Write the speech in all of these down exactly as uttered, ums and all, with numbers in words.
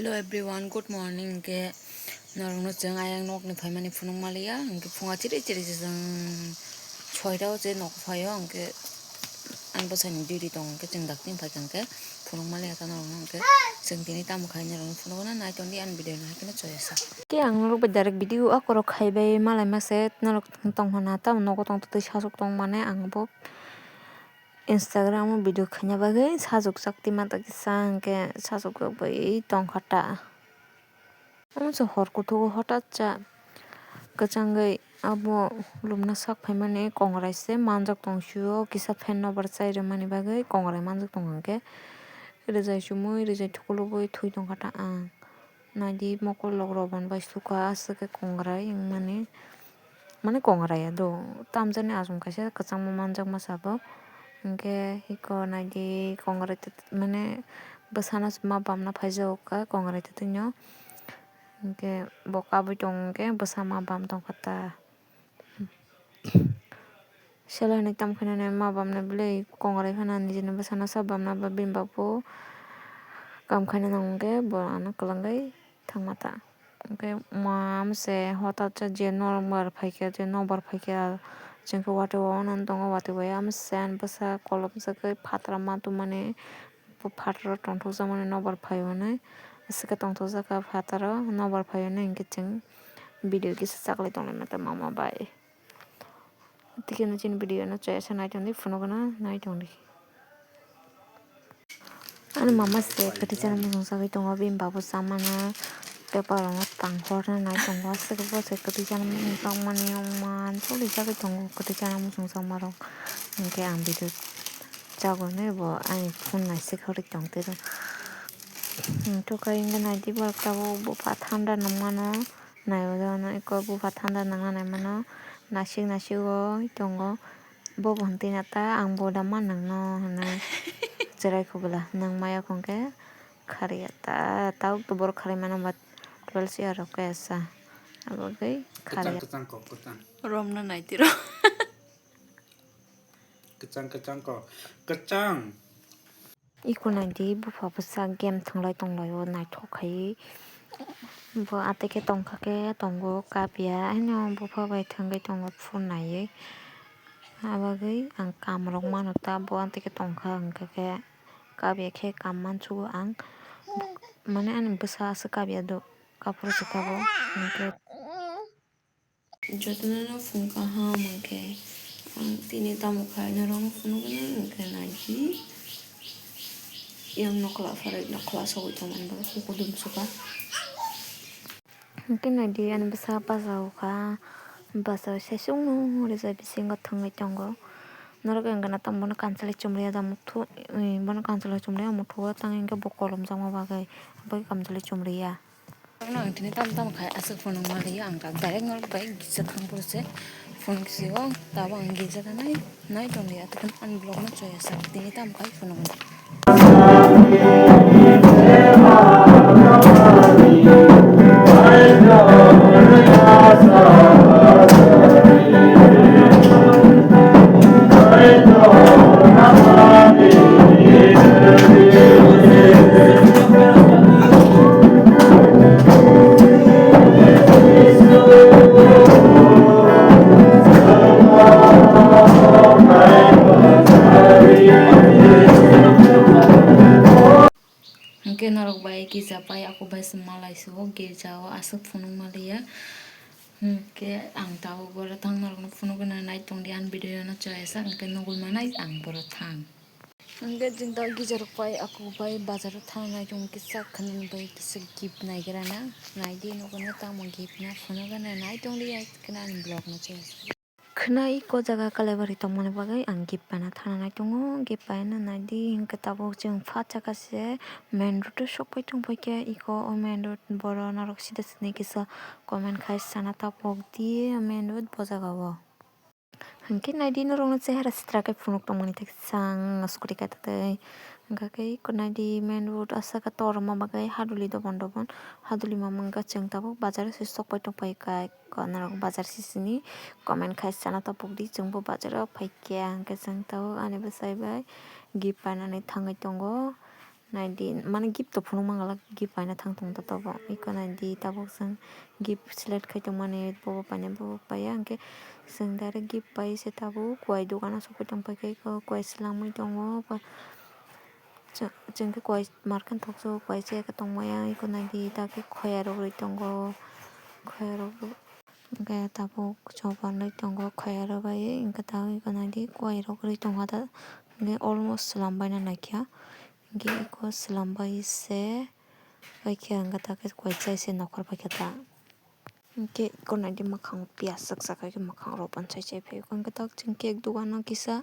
Hello everyone, good morning. Hwnkhe norokno chwng ayang nokni phaimani phunuk maliya, hwnkhe phunga chiri chiri se chwng soita o je nok phaio, hwnkhe ani bwsani duty tongo, hwnkhe chwng dakti phaikha, hwnkhe phunuk maliya ta norokno, hwnkhe chwng tini tamo khai norokno phunukna nai tongdi ani video no, hwnkhe no choyasa. Khe ang norok bai direct video akorok khaibai malai mase norok tongmana, tamo nogo tongtwtwi sasuk tongmani ang bo. Instagram o video khaina bagwi sajwk chak twi ma ta kisa hwnkhe sajwk bai tongkha ta. Omo se hor kuthuk o hota cha kwchangwi abo lumna sak phaimani kongrai se manjak tong sio, kisa fan nobar chai rwmani bagwi kongrai manjak tong hwnkhe rijai chumui rijai thukulubui thwi tongkha ta ang. Naidi mokol rok rwban bai sukha aswk khe kongrai wngmani. Mane kongrai ya do, tamjani achom kaisa kwchangma manjak masa bo. Hwnkhe iko naidi kongrai mane bwsano ma bamna phaijago kha kongrai twtwino. Hwnkhe bo kabui tongo hwnkhe bwsa ma bam tongkha ta. Selai hinwi tamo khe nini ma bamnai bwlwi kongrai phano nijini bwsano sa bamna ba bini babu kam khaina nango hwnkhe bo ano kwlwngwi thangma ta. Hwnkhe ma se hota cha je nokbar phaikhe je nokbar phaikhe chwngkhe watwi o nang tongo watwi bai ama se ani bwsa kolom jagwi phatra ma tongmani. Bo phataro tongthokjakmani nokbar phai hwnwi aswk khe tongthokjak kha phataro nokbar phai hwnwi hwnkhe chwng video kisa chaklai tonglaimata mama bai. Tei khe no chini video no chaya se nai tongdi phunukgwna nai tongdi. Ani mama se kwtwi chana muchung chagwi tongo bini babu chamano paper rokno tang horna nai tongo aswk bo se kwtwi chana muchung chakmani wngma choli chagwi tongo kwtwi chana muchung chakmarok hwnkhe ang video. Chago hinwi bo ani phone naisik horwi tongtwi rw. Hwnkhe hwnkhe naidi borok tabuk bupha thanda nangmano naiwi rw eko bupha thanda nangna naimano naisik naisik oi tongo. Bo bo hwnkhe na ta ang bo da ma nangno hinwi chwrai kho bwla nang maya hwnkhe kharya ta tabuk to borok kharwi mano ba twelve year rok khe asa abo bagwi kharya. Kwchang kwchang kok kwchang. Romna naitiro. Kwchang kwchang kok kwchang. Iko naidi bupha bwsa game thwnglai tonglaio naithok khai. Bo atwi khe tongkha khe tongo kapya haino bupha bai thwngwi tongo phone naiwi. Abagwi ang kamrok mano ta bo atwi khe tongkha hwnkha khe kapya khe kam mansugo ang. Mane ani bwsa aswk kapya do kaphuru se kabo hwnkhe. Jotono no phone kaham hwnkhe ang tini tamo khai norokno phunukgwna hwnkhe naidi yang nokla pharwi nokla sogwi tongmani bagwi hukudum suka. Hwnkhe naidi ani bwsa bachao kha bachao sesung rijak bisingo thwngwi tongo norok wngkha na tamo bono kansalai chumriya da muthung bono kansalai chumriya muthungo tang hwnkhe bo kolom jakma bagwi abo kansalai chumriya. Ang tini tamo tamo khai aswk phunuk maliya ang tak direct norok bai gisa thang phuru se phone kisi o tabo ang gisa tanai nai tongdi atwkhe ani vlog no choya sak tini tamo khai phunuk maliya. Hwnkhe norok bai gija pai ako bai se malai sugo girja o aswk phunuk maliya. Hwnkhe ang tabuk boro thang norokno phunukgwna nai tongdi ani video no choya sak hwnkhe nugwi manai ang boro thang. Hwnkhe chwng da gija rok pai ako bai bazar o thang nai tong kisa khwnwi bai kisa gift naigra na naidi nugwi no tamo gift no phunukgwna nai tongdi ani ani vlog no choya sak. Khwnai iko jaga Kalaibar ri tongmani bagwi ang gift paina thana nai tongo. Gift paina naidi hwnkhe tabuk chwng pha chaka se main road o sokpai tongpai khe iko o main road boro norok sida sini kisa comment khai sana tapok di main road bo jaga o. Hwnkhe naidi norokno chehara sitra khe phunuk tongmani thai sang scooty kaitwi. Hwnkhe iko naidi main road aswk khe torma bagwi haduli dobon dobon haduli mamang khe chwng tabuk bazar o se sokpai tongpai kha. Ko norok bazar sisini comment khai sana tapok di chwngbo bazar o phaikha hwnkhe chwng tabuk ani bwsai bai gift painani thangwi tongo. Naidi, mane gift to phunuk mangala, gift paina thang tong ta tobo. Iko naidi, tabuk chwng gift select khai tongmani, bobo painai, bobo paiya, hwnkhe chwng direct gift pai se tabuk kuai dogano sogwi tong paikha, iko kuai swlangwi tongo. Chwng, chwng khe kuai market thokjagao kuai chaya khe tongmaya, iko naidi, ta khe khoya rwgwi tongo, khoya rwgwi. Hwnkhe tabuk choba nai tongo, khoya rwbai, hwnkhe tabuk iko naidi, kuai rwgwi tongo ta, hwnkhe almost swlam baina naikha, hwnkhe iko swlam bai se, paikha hwnkhe ta khe kuai chai se nokhor paikha ta. Hwnkhe iko naidi mwkhango piyaj swksa kha khe mwkhang rok bansai chai phaio. Hwnkhe tak chwng cake dogano kisa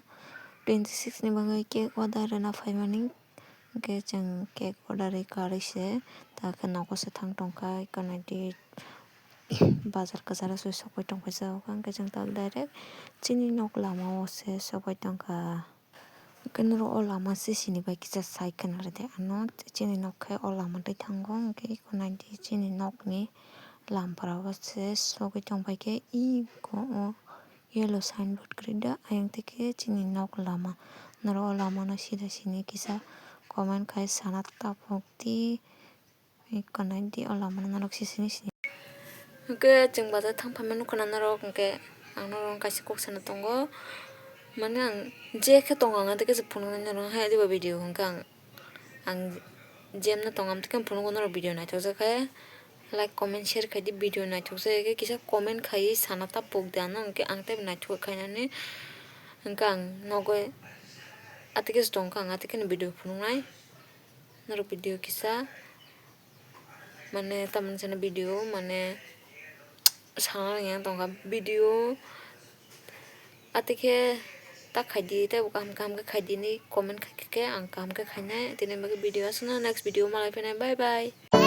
twenty six ni bagwi cake order rwna phaimani. Hwnkhe chwng cake order rwi karwi se ta khe nogo se thang tongkha. Iko naidi bazar kwcharo se sogwi tongkha jagao. Hwnkhe chwng tak direct chini nok lama o se sogwi tongkha. Hwnkhe norok o lama se sini bai kisa sai khwna rwdi ano chini nok khe o lama twi thango. Hwnkhe iko naidi chini nokni lampra o se sogwi tongpai khe iko o yellow signboard kwrwi da ayang twi khe chini nok lama. Norok o lama no sida sini kisa comment khai sana tapuk di. Iko naidi o lama no norok sisini sini. Hwnkhe chwng bazar thang phaimani nukha na norok, hwnkhe ang norok kaisa kok sana tongo. Mane ang je khe tongo ang adikhe se phunuknai norok hai adiba video hwnkhe ang, ang jemno tongo amtwkhe ang phunugo norok video naithokjak khe like comment share khaidi video naithokjak khe kisa comment khaiwi sana tapuk di ano hwnkhe ang teibo naithok khainani hwnkhe ang nogo atikhe se tongkha ang atikheno video phunuknai. Norok video kisa mane tamoni sana video mane sana yang tongkha video atikhe ta khaidi tei bo kaham kaham khe khaidi ni comment khai khe ang kaham khe khainai tini bagwi video aswkno next video malai phainai bye bye.